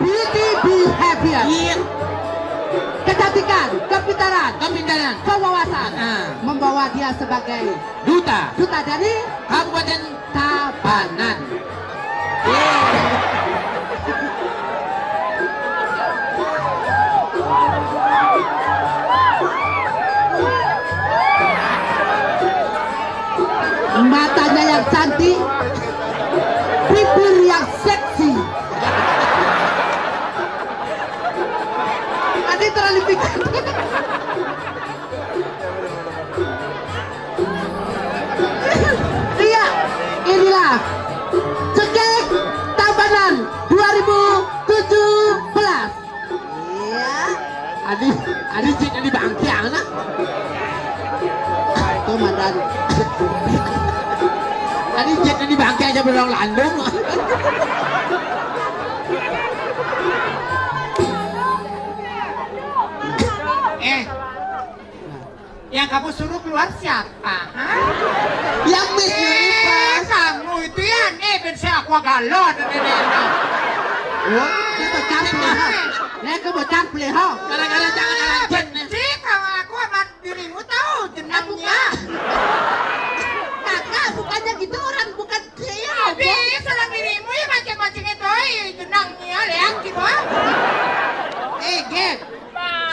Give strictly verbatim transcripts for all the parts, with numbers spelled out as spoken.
Beauty behavior. Iya. Kecantikan, kepintaran, kepintaran, kewawasan. Ah. Membawa dia sebagai duta. Duta dari Kabupaten Tabanan. Iya. Matanya yang cantik, bibir yang seksi. Nanti terlalu pikir. Iya, inilah Cekek Tabanan dua ribu tujuh belas. Iya. Adi, adi cek adi bangkiang nah. Itu mantan. Adi cek adi bangkiang aja belum landung. Eh, yang kamu suruh keluar siapa? Hah? Yang Miss Universe. Kamu itu ya, nih, ben saya aqua galon, nih, nih, nih. Wah, dia bocah pelihara. Dia ke bocah pelihara. Gara-gara jangan aja, nih. Benci kalau aku sama dirimu tahu, jenangnya. Kakak, bukannya gitu, orang bukan dia. Habis, orang dirimu ya mancing-mancing itu, ih, jenangnya, lihat gitu, ah. Eh, Gek.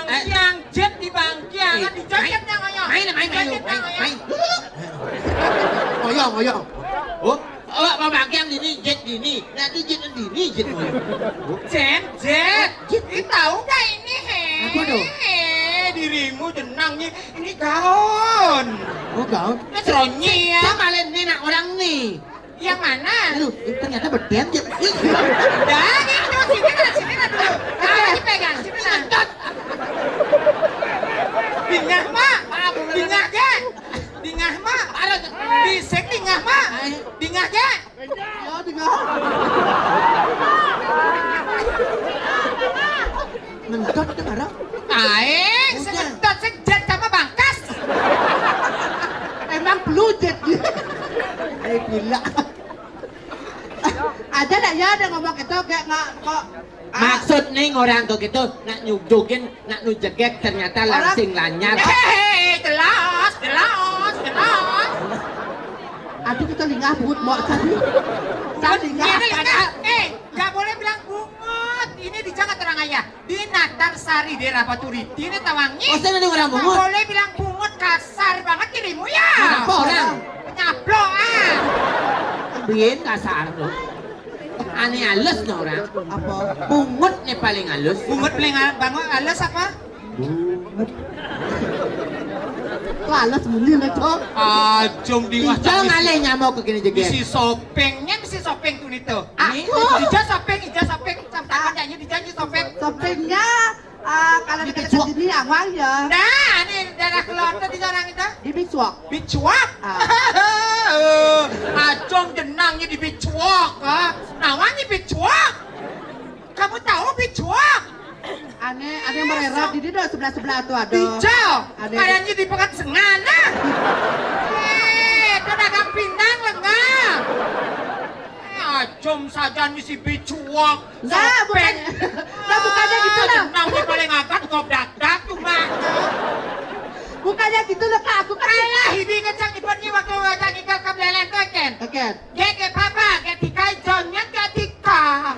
Bangkiang, jet di bangkiang, eh, kan dijoget main, yang ngoyo. Main, main, main, joget main, yang ngoyo. Main. Ngoyo, ngoyo. Oh, awak mau bangkiang dini, jet dini. Nanti jet dini, jet ngoyo. Jet, jet. Jet. Ih, tahu gak ini, he? Apa tuh? He, dirimu jenangnya, ini gaun. Oh, gaun. Ini seronyi ya. Sama lain ini nak orang nih. Yang mana? Aduh, ternyata beden ya. Dah, gitu, sini lah, sini lah dulu. Ah, dipegang, sini lah. Dingah, Mak. Dingah, Gen. Dingah, Mak. Bisik, dingah, Mak. Dingah, Gen. Oh, dingah. Ngentot itu, Karo. Aing, bukan. Segentot, sejet sama bangkas. Emang blue jet gitu. Eh, gila. Ada dah ya, ada ngomong gitu, kayak nggak, kok, ah. Maksud nih orang kok gitu, nak nyujugin, nak nujegek, ternyata orang langsing lanyar. Eh, jelas, jelas, jelas. Aduh, kita lingah buat mau tadi. Saya lingah. Ini lingah. Eh, nggak boleh bilang bungut. Ini di Jakarta orang ayah. Di Natar Sari, daerah Paturiti, ini tawangnya. Oh, saya ada orang bungut. Nggak boleh bilang bungut, kasar banget dirimu ya. Kenapa orang? Nyaplok, ah. Bikin kasar tuh. Aneh halus no orang. Apa? Bungut nih paling halus. Bungut paling hal-, bangun halus apa? Bungut. Kok halus muli lo, Cok? Ajum di. Dijal ngalih nyamuk ke gini jegek. Bisi sopengnya, bisi sopeng tuh nih tuh. Aku. Dijal sopeng, dijal sopeng. Sampai adanya dijal sopeng. Sopengnya, ah, kalau dekat-dekat sini awal ya. Nah, ini daerah keluarga di orang itu. Di Bicuak. Bicuak? Ah. Ajung jenangnya di Bicuak, ah. Nawangnya Bicuak. Kamu tahu Bicuak? Ane, ane mererot di dia sebelah-sebelah tuh ada. Dijal. Ada. Kayaknya di Pekan Sengan, ah. Eh, pedagang pindang lengah. Eh, ajum saja nih si Bicuak. Enggak, bukan. Sopeng. Enggak, bukannya gitu, loh. Jenang dia paling agak ngobdak-dak cuma. Bukannya gitu loh, Kak. Aku kan. Alah, ini ngecek ibunya waktu ngecek ikan kablelen tuh, Ken. Oke. Gek, gek, papa, gek tika, jongnya gek tika.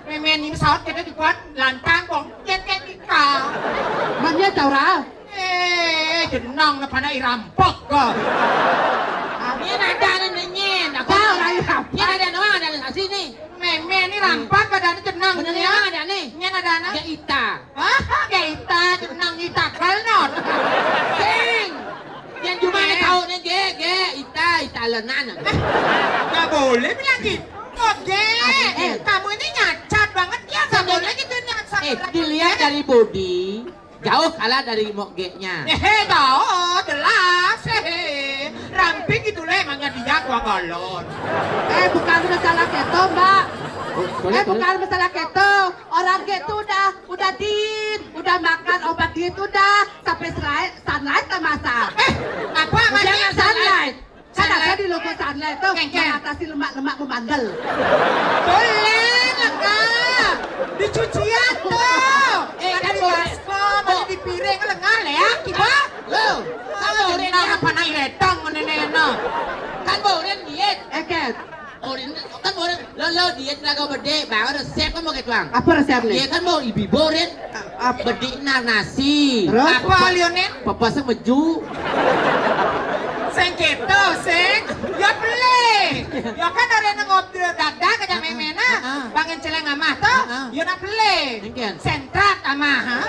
Memen ini pesawat kita dibuat lantang, bong, gek, gek tika. Maknya tahu, Ra? Eh, jenang na pada irampok ko. Ini ada anu nyen, aku. Tahu lah irampok. Ini ada nuang, ada di sini. Meme ini rampak, ada anu jenang. Bener ya? Ada nih. Nyen ada anu. Ya ita. Ah, ya ita, jenang ita kalnot. Sing. Yang cuma tahu nih, ge, ge, ita, ita lenan. Gak boleh bilang gitu. Oke, eh, kamu ini nyacat banget ya, gak boleh gitu nyacat. Eh, dilihat dari body, jauh kalah dari Mok G-nya. Hehe, jauh, jelas. Hehe. Ramping gitu leh, emangnya dia gua galon. Eh, bukan masalah keto, Mbak. Oh, boleh, eh, boleh. Bukan masalah keto. Orang keto udah, udah diet, udah makan obat diet, udah sampai sunlight, sunlight tak masak. Eh, apa? Udah makan sunlight? Sunlight. Kan ada di logo Sunlight tuh, kengkeng, mengatasi lemak-lemak membandel. Boleh, enggak? Di Kan bau rin diet. Eket. Bau rin kan bau rin lo lo diet laga bede baru resep kan mau gitu ang. Apa resepnya? Iya kan bau ibi bau rin. Apa? Bedi nar nasi. Terus? Apa, Lionel? Papa semeju. Sing gitu, sing. Ya beli. Ya kan ada yang ngobrol dadah ke memena. Heeh. Bangin celeng amah tuh. Heeh. Ya nak beli. Mungkin. Sentrat amah, ha?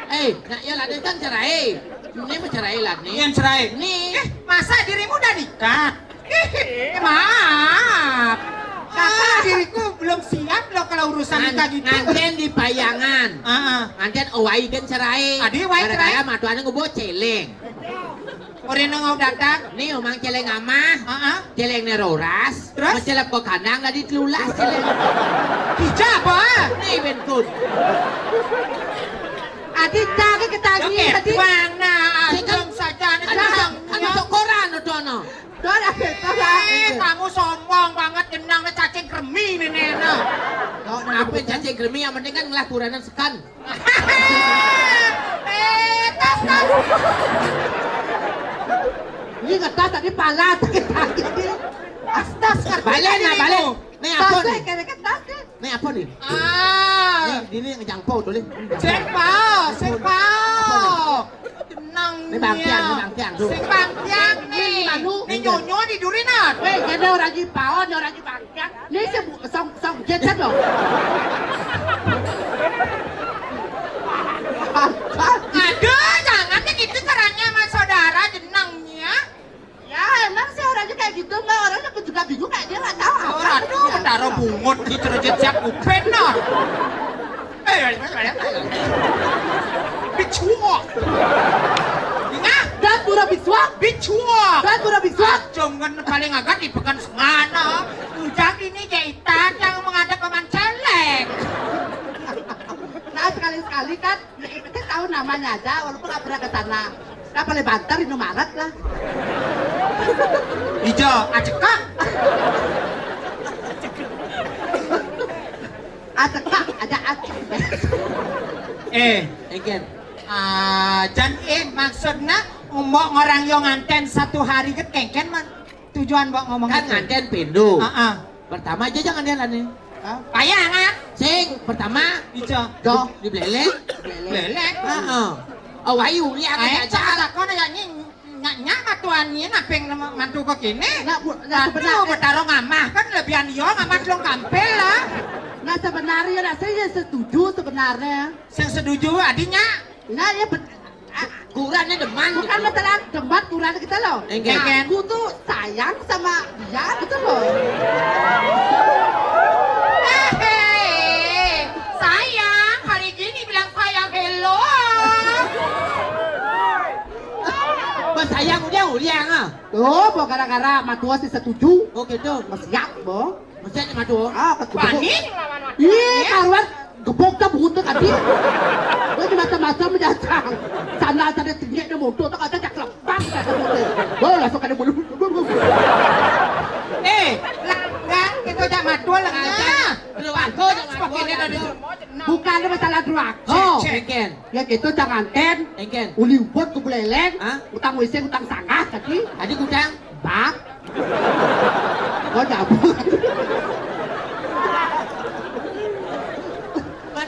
Eh, nak ya lade kan cerai. Ini mau cerai lah nih. Yang cerai. Nih. Eh, masa dirimu udah nikah? Ih, maaf. Kakak diriku belum siap loh kalau urusan nikah gitu. Nganten di payangan. Heeh. Nganten owai kan cerai. Adi wai cerai. Gara-gara matuannya ngebo celeng. Orang yang ngau datang. Nih omang celeng amah. Heeh. Celeng ne roras. Terus? Mencelep kok kandang tadi telulas celeng. Hijab apa? Nih benkut. Adi cari ketagi tadi. Mana? Sing kan- Ajong saja nih. Kan masuk koran udah no. Don apa itu lah? Eh, kamu sombong banget, jenang nih cacing kremi nih nena. Apa cacing kremi yang penting kan ngelah kuranan sekan. Eh, tas tas. Ini ngetas tadi pala tadi tadi. Astas kan. Balik nah balik. Nih apa nih? Kira-kira tas nih. Nih apa nih? Ah. Nih, ini ngejangpau tuh nih. Sing pau, sing pau. Tenang. Nih bangkiang, nih bangkiang tuh. Sing bangkiang nih. Nih nyonyo di durinan. Weh, jadi orang di pau, orang di bangkiang. Nih si bu- song song jet set loh. Aduh, jangan deh gitu caranya sama saudara jenangnya. Ya emang sih orangnya kayak gitu mbak, orangnya aku juga bingung kayak dia nggak tahu apa. Orang tuh bendara bungut di cerejit siap kupen no. Eh, bicuok. Nah, dan pura bicuok. Bicuok. Dan pura bicuok. Jangan paling agak di pekan semana. Ujang ini jahitan yang menghadap paman celeng. Nah sekali-sekali kan, ya, kita tahu namanya aja walaupun nggak pernah ke sana. Nah, paling banter Indomaret lah. Ijo, acekak. Acekak, ada acek. Eh, Egen. Ah, jan eh maksudnya mbok ngorang yo nganten satu hari ke kengken man. Tujuan mbok ngomong kan itu. Nganten pindu. Heeh. Pertama aja jangan dia lani. Hah? Payangan. Sing pertama. Ijo. Doh. Di belek. Belek. Heeh. Oh, wayu ni aku aja. Takon ya ni nyak nyak matuan ni naping mantu ke kini. Nak bu, nak sebenar. Betaro ngamah kan lebihan yo ngamah long kampil lah. Nah sebenarnya nak saya setuju sebenarnya. Saya setuju adinya. Nah ya bet Kurangnya deman. Bukan gitu. Masalah debat kurang kita loh. Enggak. Aku tuh sayang sama dia gitu loh. Hehe, sayang hari gini bilang sayang hello. Bah sayang udah uliang ah. Tuh, bo gara-gara matua sih setuju. Oh gitu. Siap bo. Mesti aja madu. Ah, kata Pani yang lawan wakil. Iya, karuan gebok tak bungut tadi. Gue di mata-mata menjajang. Sana ada tinggi ada motor tak ada cak lembang tak ada motor. Gue langsung ada bulu. Eh, langgang kita cak madu lengah. Dulu aku jangan aku. Bukan ada masalah dulu aku. Cek, cek. Ya gitu jangan ten. Engken. Uli ubot ke buleleng. Hah? Utang W C utang sanggah tadi. Tadi gudang. Bak. Kok nyambung?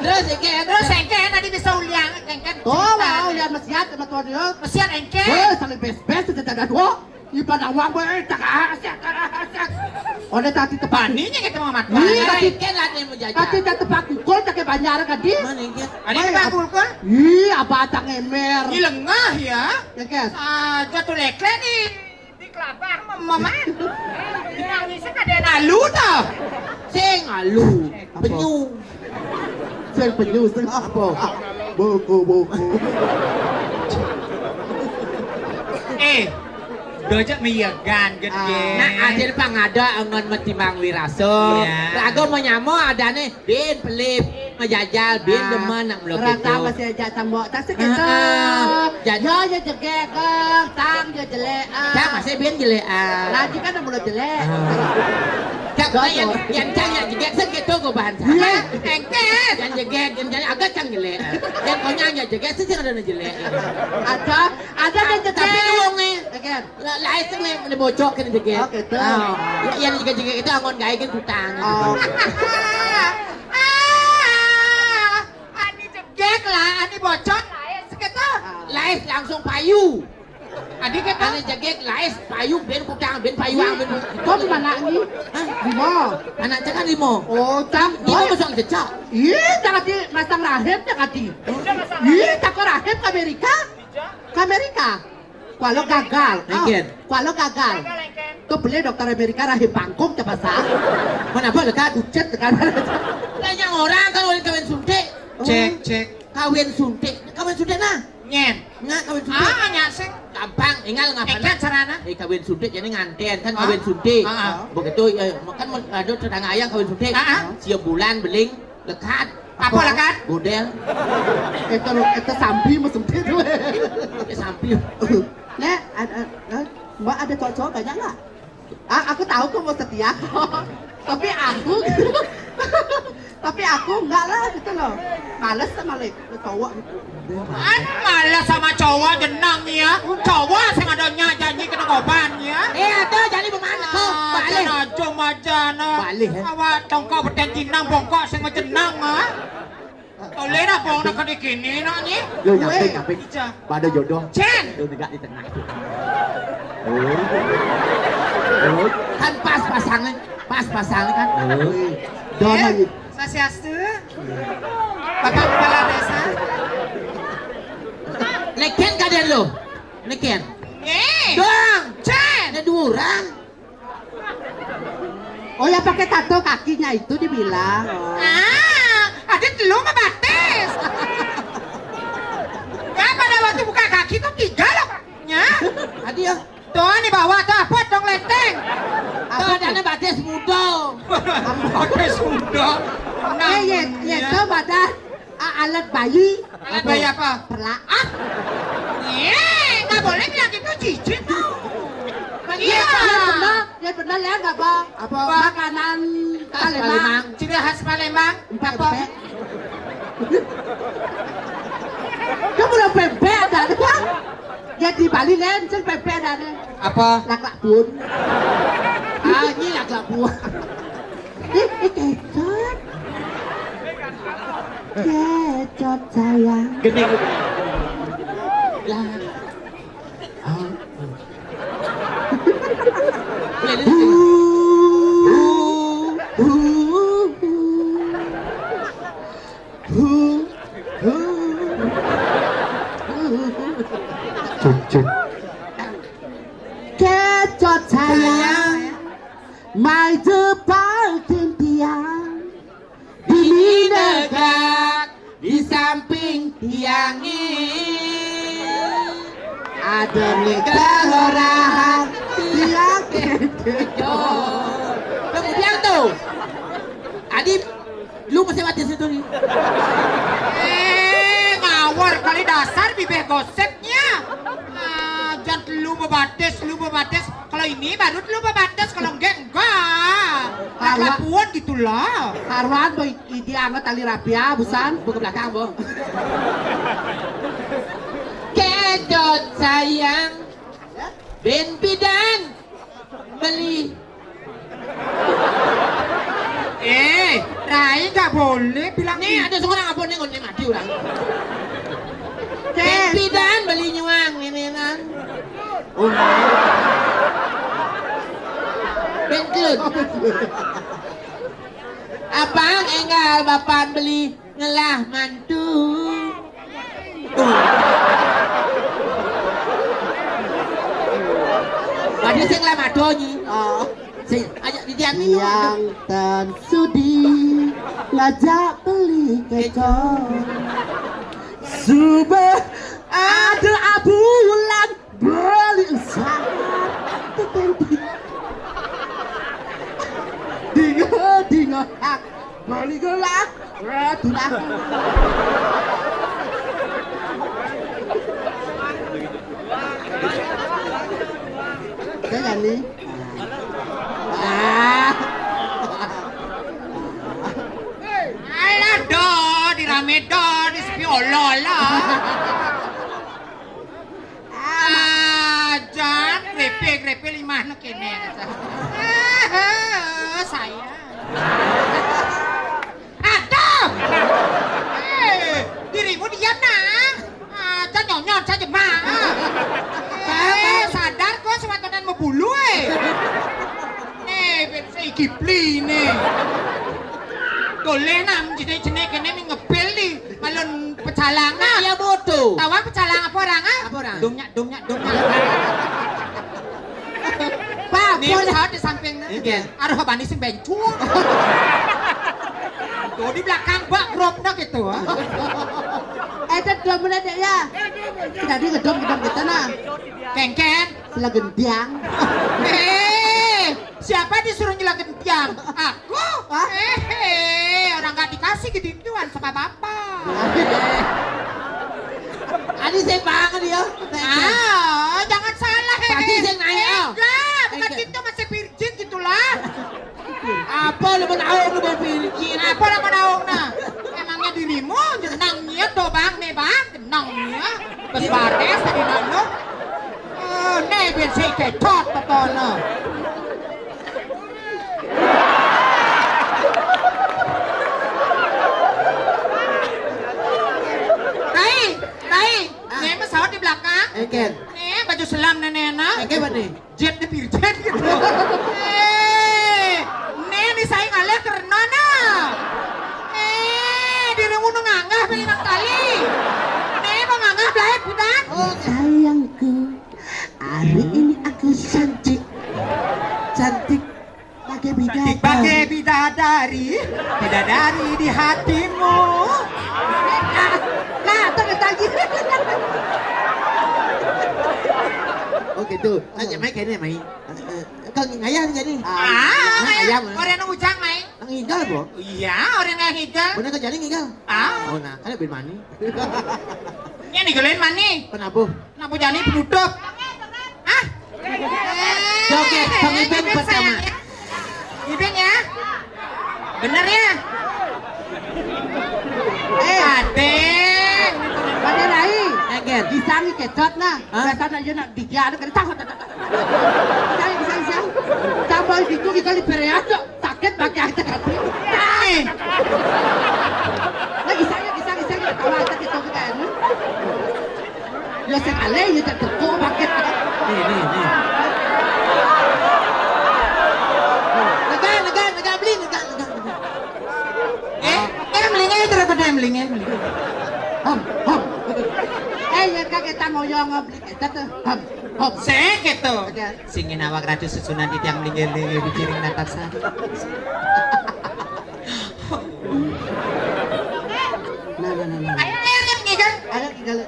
Terus engke, terus engke tadi bisa uliang engke. Oh, wah, uliang mesiat sama tuan dia. Mesiat engke. Weh, saling bes-bes sudah ada dua. Ipan awang weh, cakak asak, cakak asak. Oleh tadi tepat. Baninya kita mau mati. Iya, tadi engke lah yang mau jajan. Tadi tak tepat pukul, tak kayak banjar tadi. Mana engke? Ada tepat pukul? Iya, apa tak ngemer? Di lengah ya. Ya, guys. Ah, jatuh lekle nih. Di kelapa mama. Yang bisa kada lalu tah. Sing alu. Apa? Penyu. Sing penyu sing apa? Buku buku. Eh, dojak meyegan gede. Nah, adil pangada angon metimang wirasa. Iya. Lagu menyamo adane Bin pelip ngejajal, bin demen nak melok itu. Rata masih ajak tambok. Tak segitu. Heeh. Jadi yo yo jegek, eh, tang yo jelek. Eh. Cak masih bin jelek. Ah. Lagi kan nak melok jelek. Ah. Cak yang yang cak yang jegek segitu gue bahan sama. Iya. Engket. Yang jegek, yang jelek agak cang jelek. Yang konyang yang jegek sih ada jelek. Ada, ada yang jegek. Tapi uang nih. Oke. Lah, laes to né, né bocok kéné jegég. Oh, gitu. Ah, ya, yang jegég-jegég itu anggon gaé kan kutang. Oh. Ah, ani jegég lah, ani bocok laes kéto. Laes langsung payu. Adi kéto. Ani jegég laes payu bén kutang, bén payu, bén. Kok di mana ini? Hah? Di mall. Anak cek kan di mall. Oh, cang. Di mall masang cecak. Iya, jangan di masang rahim, jangan di. Iya, takut rahim ke Amerika. Ke Amerika. Kalau gagal, oh, kalau gagal. Tuh beli dokter Amerika rahim bangkong coba sah. Mana apa lekat? Ucet kan. Lah yang orang kan orang kawin suntik. Cek, cek. Kawin suntik. Kawin suntik nah. Nyén. Nggak kawin suntik. Ah, nggak sih. Gampang, tinggal ngapa? Ikan sarana. Eh, kawin suntik jadi nganten kan kawin suntik. Ah, ah. Begitu ya, makan ada tetangga ayang kawin suntik. Ah, ah. Siap bulan beling. Lekat. Apa lekat? Godel. Itu lo, itu sampi mah sempit. Itu sampi. Né, ada, eh, Mbak ada cowok-cowok banyak nggak? Ah, aku tahu kok mau setia kok. Tapi aku, tapi aku enggak lah gitu loh. Males sama le-, cowok gitu. An males sama cowok jenang ya. Cowok sing ada nyak janji kena goban ya. Eh, ada jadi pemain kok. Ah, balik. Aja majan. Balik, eh. Awak tongkok beten jinang bongkok sing majenang ah. Oleh nak bong nak kene kene nak ni. Yo nyampe, nyampe. Pada jodoh. Cen. Yo negak di tengah. Oh. Oh. Kan pas pasangnya, pas pasangnya kan. Oh. Don lagi. Swastiastu. Bapak Kepala Desa. Neken kadén lo. Neken. Eh. Dong. Cen. Ada dua orang. Oh ya pakai tato kakinya itu dibilang. Oh. Ah, ada telu mabatis. Ya pada waktu buka kaki tuh tiga loh kakinya. Ada ya. Tuh di bawah tuh apa dong lenteng. Apa tuh ada batis muda. Batis muda. Eh, ya, ya, itu badan. Ah, alat bayi. Alat bayi apa? Perlaak. Iya, nggak boleh bilang gitu, jijik tuh. Iya. Yang benar, yang benar ya, nggak apa? Apa? Makanan Palembang. Ciri khas Palembang. Apa? Kamu udah pempek ada, kan? Ya di Bali lain, cil pempek ada. Apa? Laklak bun. Ah, ini laklak bun. Ih, ih, kecot. Kecot sayang. Gede, gede. Lah. Ah. Cung, cung. Kecot sayang. Mai jepal tintiang. Di negak di samping tiang ini. Ada nih kelurahan tiang. Kemudian tuh, Adi, lu masih mati situ nih. Eh, ngawur kali dasar bibih gosipnya. Ah, jangan lu bebatis, lu bebatis. Kalau ini baru lu bebatis, kalau enggak, enggak. Kalau lapuan gitulah. Karuan, boy. Idi anget tali rapia, busan, buka belakang, bo. Kedot sayang, ben pidan, beli. Eh, Rai nggak boleh bilang nih, gitu. Ada seorang apa nih, nggak mati orang. Ben pidan, beli nyuang, ini kan. Oh, ben kelut. Abang enggal bapan beli ngelah mantu. Pada sing lah mado nyi. Oh. Sing, aja di tiang ini. Yang tan sudi ngajak beli kecok. Suba ada abulan. Beli usah. Dingo, dingo, hak. Beli gelah. Ratulah. Saya nih. Ah. Alah, do, dirame do, disepi olo-olo. Ah, jan. Grepe limahno kene. Ah, saya. Aduh. Eh, dirimu diam, nah. Aja nyonyot saja, Mak. Eh, sadar kok sewatonan mebulu, eh. Nih, ben saiki bli nih. Doleh nang jenek-jenek kene ning ngebil nih. Alun pecalang. Nah, ya bodoh. Tawang pecalang apa orang, ah? Apa orang? Domnyak, domnyak, domnyak. Pak, nih, pesawat di samping. Iya. Aduh, bani sing bencur. Tuh, di belakang bak gropnya gitu, ah. Eh, Tet, belum mulai, Dek, ya? Tadi ngedom, ngedom gitu, nah. Kengken. Sela gendiang. Eh, siapa disuruh nyela gendiang? Aku? Hah? Eh, eh, orang nggak dikasih gitu-gituan sama bapak. Adi sing banget ya. Ah, jangan salah, eh. Tadi sing nanya. Enggak, bukan gitu, masih virgin gitulah. Apa lu menaung lu mau virgin? Apa lu menaung, nah? Emangnya dirimu jeneng nyet do, Bang, nih, Bang, jeneng nyet. Bes bates tadi nang lu. Eh, nih, ben sik kecot petono. Rai, Rai, ah, nih pesawat di belakang. Engken. Nih, baju selam nenek-nenek. Engken apa nih? Jet de virgin gitu. Eh, nih, nih saya ngalih karena, nah. Eh, diri ngono nganggah paling nang kali. Nih, mau nganggah belahit bukan? Oh, sayangku, hari ini aku cantik. Cantik pakai bidadari. Cantik pakai bidadari. Bidadari di hatimu. Nah, tuh lagi. Oh gitu. Tanya mai kene mai. Eh, eh, kau ngayah jadi. Ah, nah, ayam. Orang nang ujang mai. Nang ngigel, Bo? Iya, orang nang ngigel. Bener kejadian ngigel? Ah. Oh, nah, kan lebih mani. Ini ngigelen mani. Penabuh. Penabuh jani penutup. Ah. Joget, eh, Bang Ibing pertama. Sayang, ya. Ibing ya. Bener ya? Eh, Adeng. Pada Rai. Engken. Bisa ngi kecot nah. Hah? Biasa aja nak diga ada kena tahu. Bisa, bisa, bisa. Tambah itu kita lipereato. Sakit pakai aja kaki. Eh. Lagi saya, bisa, bisa, bisa. Tahu aja kita kan. Ya sekali, ya tak teko pakai. Nih, nih, nih. Lega, lega, lega, beli, lega, lega, lega. Eh, eh, melingin terus pada melingin. Ham, ham. Eh, ya kaget ngoyong beli kita tuh. Ham, ham. Sik gitu. Oke. Singin awak ratu susunan titiang melingin di piring natap sari. Nah, nah, nah, nah. Ayo, ayo, ayo, ngigel. Ayo, ngigel.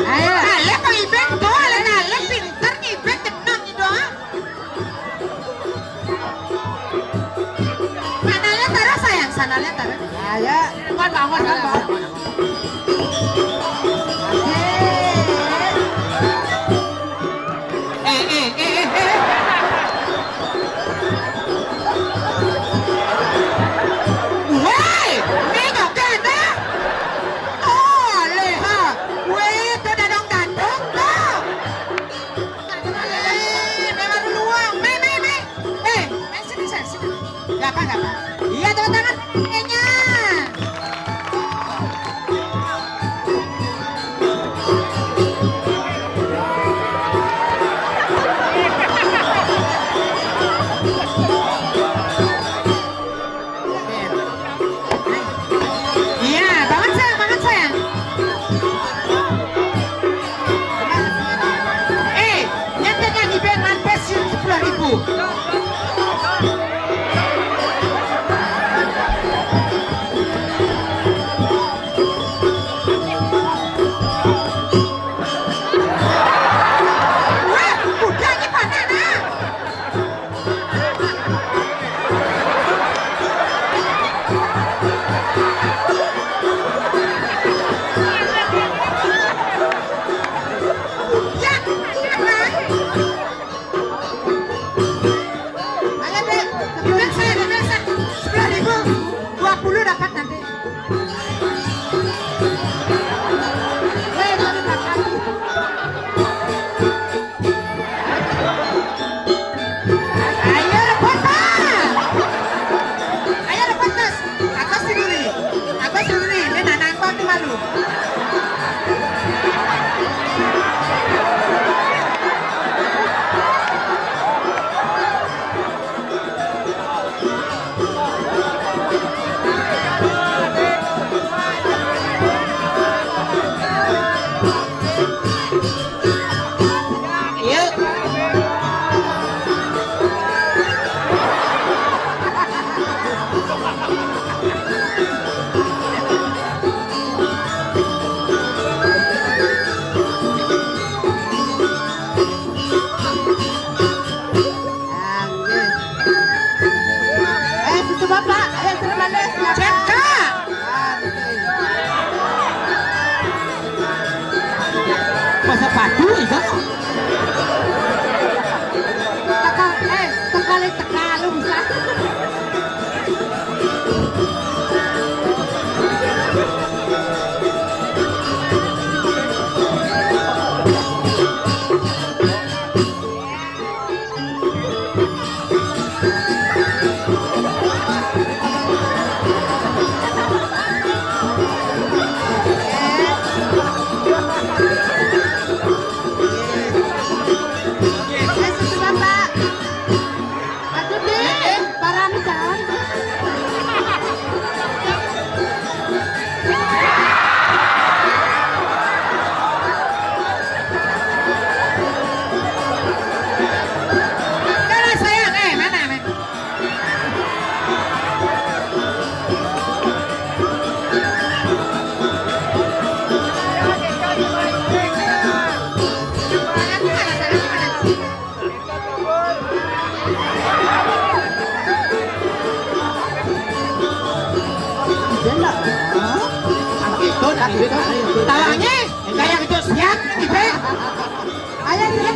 Ayo. Alah, Kang Ibing, tuh, alah, alah, pinter ngibing, tenang, gitu, ah. Sana lihat taruh, sayang, sana lihat taruh. Ayo, kan bangun, kan bangun. Asik. Eh, eh, eh, eh, eh. Woi, ini joget, ah. Oh, leha. Woi, itu dadong-dadong, tuh. Eh, memang luang. Meh, meh, meh. Eh, meh, sini, sini, sini. Nggak apa, nggak apa. Iya, tepuk tangan. Kayaknya. Iya, banget sayang, banget sayang. Eh, nyetir nyanyi band lan pensiun sepuluh ribu. Wah, udah ini panas, nah. Eh, susu Bapak. Aduh, Dek, barang kan. Kalau saya, eh, mana, mana? Tawangnya kayak gitu siap gitu. Ayo, siap.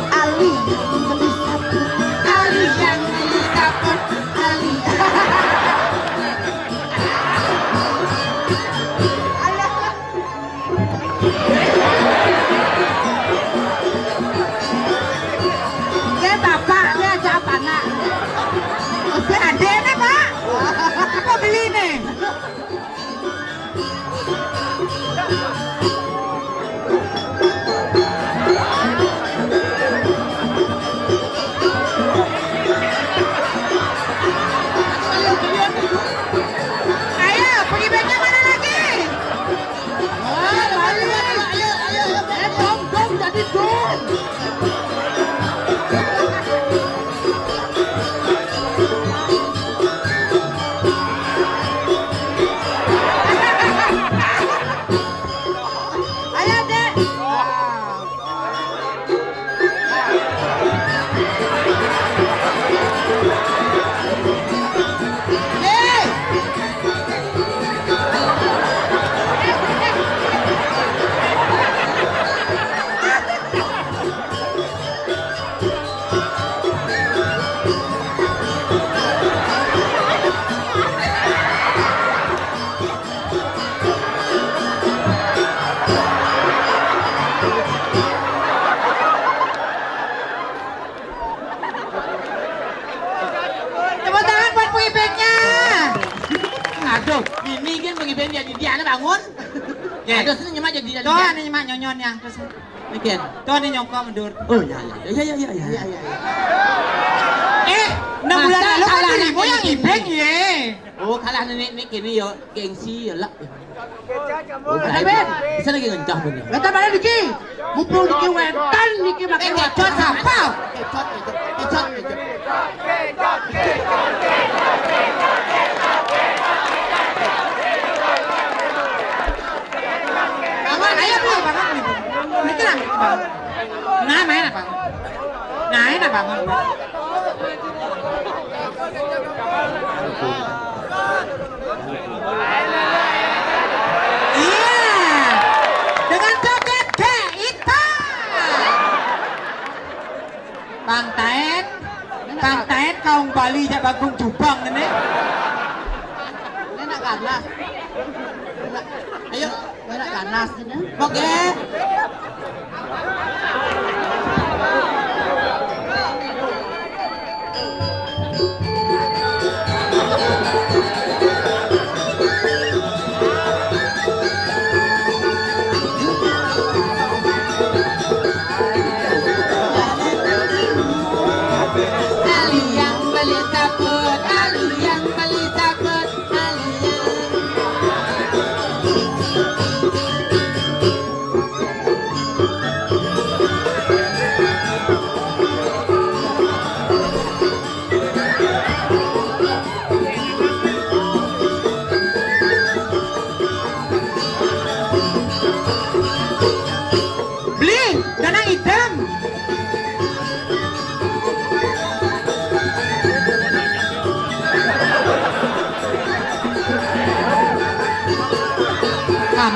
Ali yang beli sabun, Ali yang beli sabun, Ali. Alah. Dia bapak, dia aja apa nak? Dia adiknya, Pak. Apa beli nih? Ayo, pergi baiknya mana lagi? Wah, balik. Eh, dong, dong, jadi dong. Ayo, Dek. Wah. Tepuk tangan buat pengibetnya. Aduh, ini kan pengibet dia, dia anak bangun. Ya. Aduh, sini nyemak jadi. Tuh, ini nyemak nyonyon yang terus. Mikin. Tuh, ini nyongkok mundur. Oh, ya, ya, ya, ya, ya, ya. Iya, iya, iya. Eh, enam bulan lalu kan dirimu yang ngibet, ye. Oh, kalah nenek ni kini yo, gengsi yo lah. Oh, bisa lagi ngencah punya. Lah, tambah diki. Mumpung diki wetan, diki makin wajah sapa? Kecot, kecot, kecot, kecot. Bangun, ayo, Bu, bangun, Bu. Mikir lah, mikir bangun. Nah, main apa? Nah, enak bangun, Bu. Iya. Dengan joget Gek Ita. Bang Taen, Bang Taen kaum Bali jak bagong jubang ini. Ini nak ganas. Ayo. Enak ganas ini. Oke. Ali yang beli sabun, Ali yang beli sabun, Ali yang.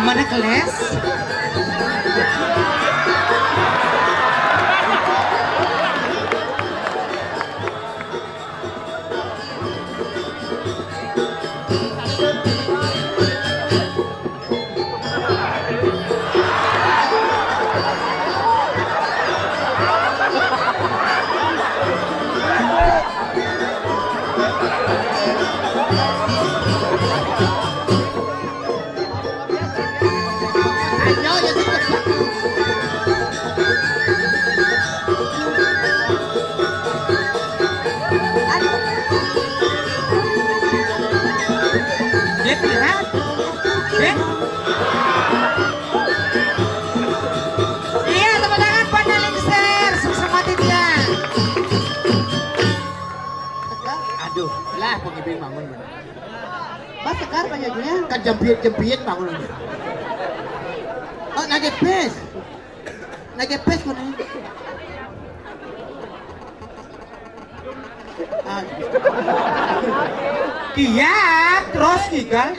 Mana kelas? Ayo, ya sih, cepat. Aduh. Dia terlihat. Eh? Iya, tepuk tangan buat Nalingser. Sukses mati dia. Aduh, lah, pengiring bangun. Mas Sekar banyaknya. Kan jempit-jempit bangun. Oh, nagepes. Nagepes ko na. Ah. Iya, terus nih kan.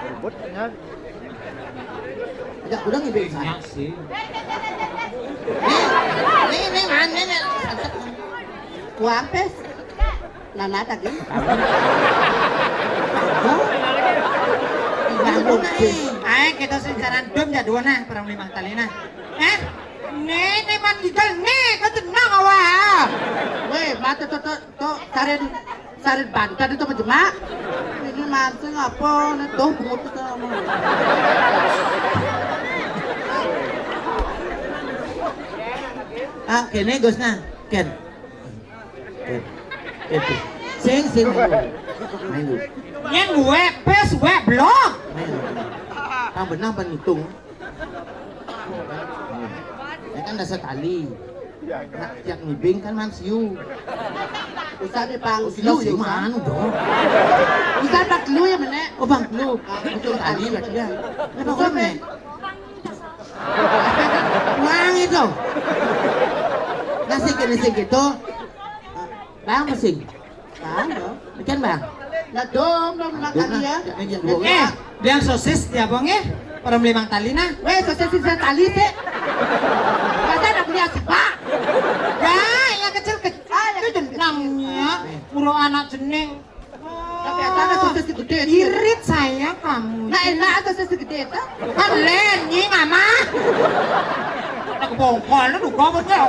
Ribut, ya. Ajak udah ngibing saya. Iya sih. Nih, nih, nih, man, nih, nih. Kuampes. Nana tadi. Hah? Iya, nih. Ae, kita sing jalan dum ya dua nah, perang limang tali nah. Eh, nih, nih, man, kita nih, kau tenang awak. Weh, mata tuh, tuh, tuh, cari Sarit bantet itu apa jemak? Ini mancing apa? Ini tuh bungut itu apa? Ah, kene Gus nah. Ken. Ken. Ken. Sing, sing, main dulu. Main dulu. Yen gue pes gue blok. Main dulu. Yang benar apa ngitung? Ya kan dasar tali. Nak tiap ngibing kan man siu. Usah deh, Bang. Oh, siu ya, man, dong. Usah, Bang, dulu ya, Menek. Oh, Bang, dulu. Ah, betul tali berarti ya. Kenapa kau, Mek? Wang itu. Nasi kena sing gitu. Bang, mesin. Bang, dong. Ikan, Bang. Nah, dong, dong, makan dia. Eh, biang sosis ya, Bang, eh? Orang beli Mang Tali, nah. Weh, sosis sisa tali sih. Masa nak beli asbak? Ya, yang kecil-kecil. Ah, yang kecil-kecil. Jenangnya, murah anak jeneng. Tapi asal ada sosis gede. Irit saya kamu. Nah, enak ada sosis gede, tuh. Kan lenyi, Mama. Nak bongkol, lu gua bocah.